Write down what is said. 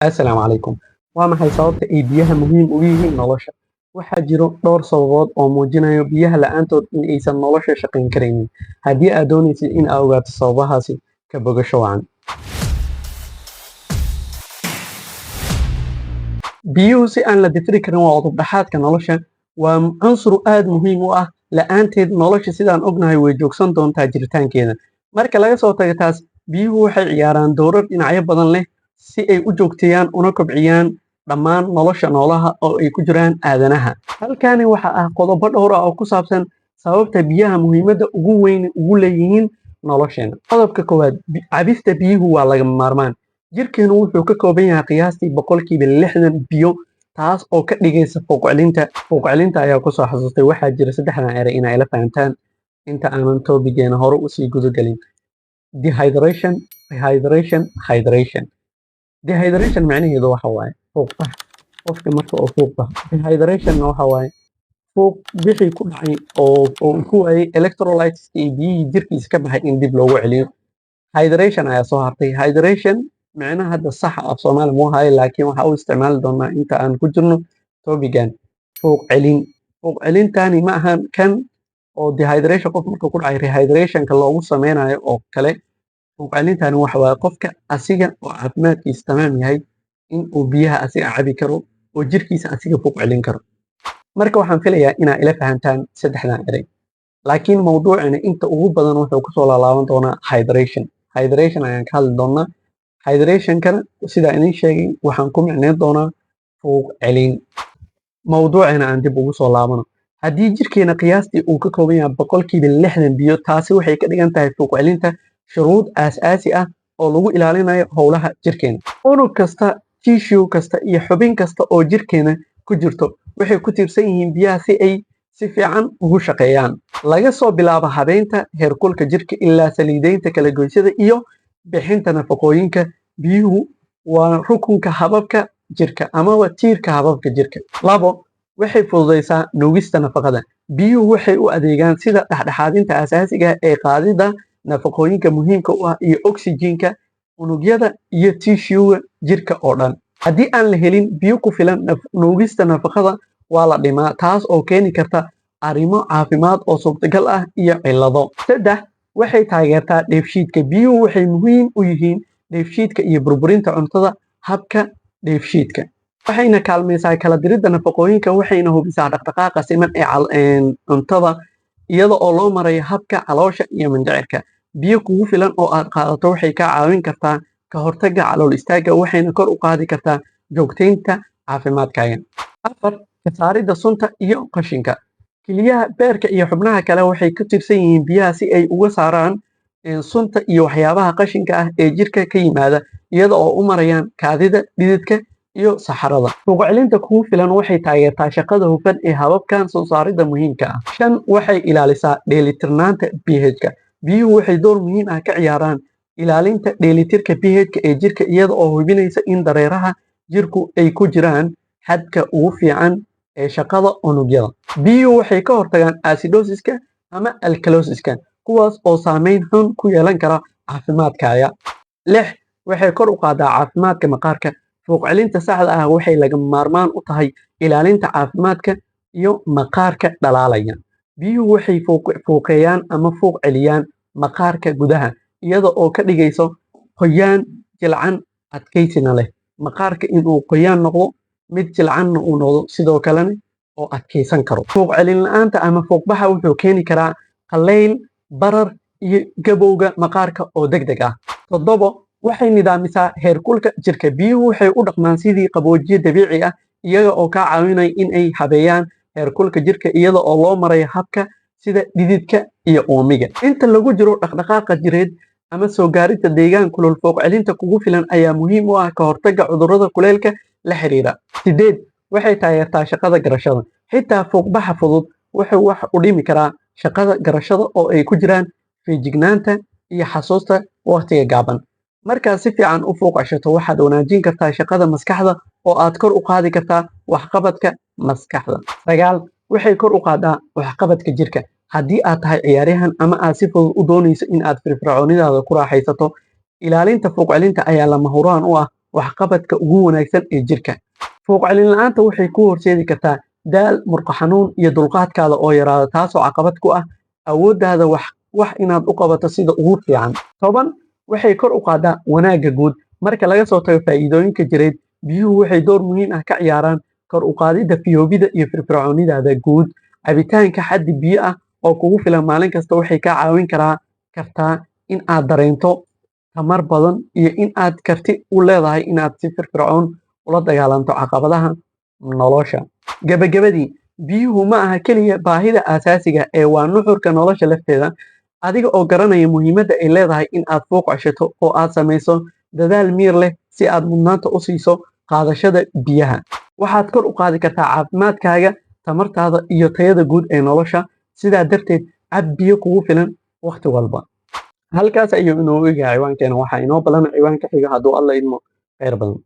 Assalaamu calaykum. Waa maxay sababta ay biyaha muhiim ugu yihiin nolosha? Waxaa jiro dhowr sababood oo muujinayo biyaha la'aantood in aysan nolosha shaqayn karaynin. Haddii aad doonaysid in aad ogaato sababahaasi, ka bogasho wacan. Biyuhu si aan la difiri karin waa udub dhexaadka nolosha. Waa cunsur aad muhiim u ah. La'aanteed nolosha, sidaan ognahay, way joogsan doontaa jiritaankeeda. Marka laga soo tago taas, biyuhu waxay ciyaaraan doorar dhinacyo badan leh si ay u joogteeyaan una kobciyaan dhammaan nolosha noolaha oo ay ku jiraan aadanaha. Halkani waxa ah qodobo dhowr ah oo ku saabsan sababta biyaha muhiimadda ugu weyn ugu leeyihiin nolosheena. Qodobka koowaad, cabista biyuhu waa lagama maarmaan. Jirkeenu wuxuu ka kooban yahay qiyaastii 60% biyo, taas oo ka dhigaysa fuuqcelinta. Fuuqcelinta ayaa kusoo xasuustay, waxaa jira saddexdan eray in ay la fahantaan inta aanan topigeena hore usii gudagelin: dehydration, rehydration, hydration. Dehydration macnaheedu waxa waaye fuuqbax, qofka marka uu fuuq baxo. Rehydration waxa waaye fuuq bixii ku dhacay oo uu ku waayey electrolytes iyo biyihii jirkiisa ka baxay in dib loogu celiyo. Hydration ayaa soo hartay. Hydration micnaha hadda saxa af Soomaali muu hayo, laakiin waxa u isticmaali doonaa inta aan ku jirno topigan fuuq celin. Fuuq celintani ma ahan kan oo dehydration qof marka ku dhacay rehydrationka loogu sameynayo oo kale. Fuuq celintani waxa waaye qofka asiga oo caafimaadkiisa tamaam yahay in uu biyaha asiga cabi karo oo jirkiisa asiga fuuq celin karo. Marka waxaan filayaa inaa ila fahantaan saddexdan eray, laakiin mawduucina inta ugu badan wuxuu kusoo laalaaban doonaa hydration. Hydration ayaan ka hadli doonaa. Hydrationkana, sidaa idin sheegay, waxaan ku micneyn doonaa fuuq celin. Mawduucina aan dib ugu soo laabano. Haddii jirkeena qiyaastii uu ka kooban yahay 60% biyo, taasi waxay ka dhigan tahay fuuq celinta shuruud aasaasi ah oo lagu ilaalinayo howlaha jirkeena. Unug kasta, tissue kasta iyo xubin kasta oo jirkeena ku jirto waxay ku tiirsan yihiin biyaha si ay si fiican ugu shaqeeyaan, laga soo bilaabo habeynta heerkulka jirka ilaa saliideynta kala goysyada iyo bixinta nafaqooyinka. Biyuhu waa rukunka hababka jirka amaba tiirka hababka jirka. Labo, waxay fududaysaa nuugista nafaqada. Biyuhu waxay u adeegaan sida dhexdhexaadinta asaasiga ah ee qaadida nafaqooyinka muhiimka u ah iyo oksijiinka unugyada iyo tissuega jirka oo dhan. Haddii aan la helin biyo ku filan, nuugista nafaqada waa la dhimaa, taas oo keeni karta arrimo caafimaad oo suurtagal ah iyo cillado. Saddex, waxay taageertaa dheefshiidka. Biyuhu waxay muhiim u yihiin dheefshiidka iyo burburinta cuntada habka dheefshiidka, waxayna kaalmaysaa kala diridda nafaqooyinka, waxayna hubisaa dhaqdhaqaaqa siman ee cuntada iyada oo loo marayo habka caloosha iyo mindhicirka. Biyo kugu filan oo aad qaadato waxay kaa caawin kartaa ka hortagga calool istaagga, waxayna kor u qaadi kartaa joogtaynta caafimaadkaaga. Afar, ka saaridda sunta iyo qashinka. Keliyaha, beerka iyo xubnaha kale waxay ku tiirsan yihiin biyaha si ay uga saaraan sunta iyo waxyaabaha qashinka ah ee jirka ka yimaada, iyada oo u marayaan kaadida, dhididka iyo saxarada. Fuuq celinta kugu filan waxay taageertaa shaqada hufan ee hababkan soo saaridda muhiimka ah. Shan, waxay ilaalisaa dheelitirnaanta pH-ka. Biyuhu waxay door muhiim ah ka ciyaaraan ilaalinta dheelitirka pH-ka ee jirka, iyada oo hubinaysa in dareeraha jirku ay ku jiraan xadka ugu fiican ee shaqada unugyada. Biyuhu waxay ka hortagaan acidosiska ama alkalosiska, kuwaas oo saameyn xun ku yeelan kara caafimaadkaaga. Lix, waxay kor u qaadaa caafimaadka maqaarka. Fuuq celinta saxda ah waxay lagama maarmaan u tahay ilaalinta caafimaadka iyo maqaarka dhalaalaya. Biyuhu waxay fuuqeeyaan ama fuuq celiyaan maqaarka gudaha, iyada oo ka dhigayso qoyaan, jilcan, adkaysina leh. Maqaarka inuu qoyaan noqdo, mid jilcanna uu noqdo, sidoo kalena oo adkaysan karo. Fuuq celin la'aanta ama fuuqbaxa wuxuu keeni karaa qallayl, barar iyo gabowga maqaarka oo degdeg ah. Toddobo, waxay nidaamisaa heerkulka jirka. Biyuhu waxay u dhaqmaan sidii qaboojiye dabiici ah, iyaga oo kaa caawinaya in ay habeeyaan heerkulka jirka iyada oo loo marayo habka sida dhididka iyo uumiga. Inta lagu jiro dhaqdhaqaaqa jireed ama soo gaaridda deegaan kulul, fuuq celinta kugu filan ayaa muhiim u ah ka hortagga cudurrada kuleylka la xiriira. Sideed, waxay taageertaa shaqada garashada. Xitaa fuuqbaxa fudud wuxuu wax u dhimi karaa shaqada garashada, oo ay ku jiraan feejignaanta iyo xasuusta waqtiga gaaban. Markaad si fiican u fuuq ceshato, waxaad wanaajin kartaa shaqada maskaxda oo aad kor u qaadi kartaa waxqabadka maskaxda. Sagaal, waxay kor u qaadaa waxqabadka jirka. Haddii aad tahay ciyaaryahan ama aad si fudud u doonayso in aad firfircoonidaada ku raaxaysato, ilaalinta fuuq celinta ayaa lama huraan u ah. Waxqabadka ugu wanaagsan ee jirka. Fuuq celin la'aanta waxay kuu horseedi kartaa daal, murqo xanuun iyo dulqaadkaada oo yaraada, taasoo caqabad ku ah awooddaada wax inaad u qabato sida ugu fiican. 10, waxay kor u qaadaa wanaagga guud. Marka laga soo tago faa'iidooyinka jireed, biyuhu waxay door muhiim ah ka ciyaaraan kor u qaadidda fiyoobida iyo firfircoonidaada guud. Cabitaanka xaddi biyo ah oo kugu filan maalin kasta waxay kaa caawin kartaa in aad dareento tamar badan iyo in aad karti u leedahay inaad si firfircoon ula dagaalanto caqabadaha nolosha. Gabagabadii, biyuhu ma aha keliya baahida aasaasiga ee waa nuxurka nolosha lafteeda. Adiga oo garanaya muhiimadda ay leedahay in aad fuuq ceshato oo aad samayso dadaal miir leh si aad mudnaanta u siiso qaadashada biyaha, waxaad kor u qaadi kartaa caafimaadkaaga, tamartaada iyo tayada guud ee nolosha. Sidaa darteed, cab biyo kugu filan wakhti walba. Halkaas ayuu inoogu egahay ciwaankeena. Waxaa inoo balan ciwaanka xiga hadduu Alla idmo. Khayr badan.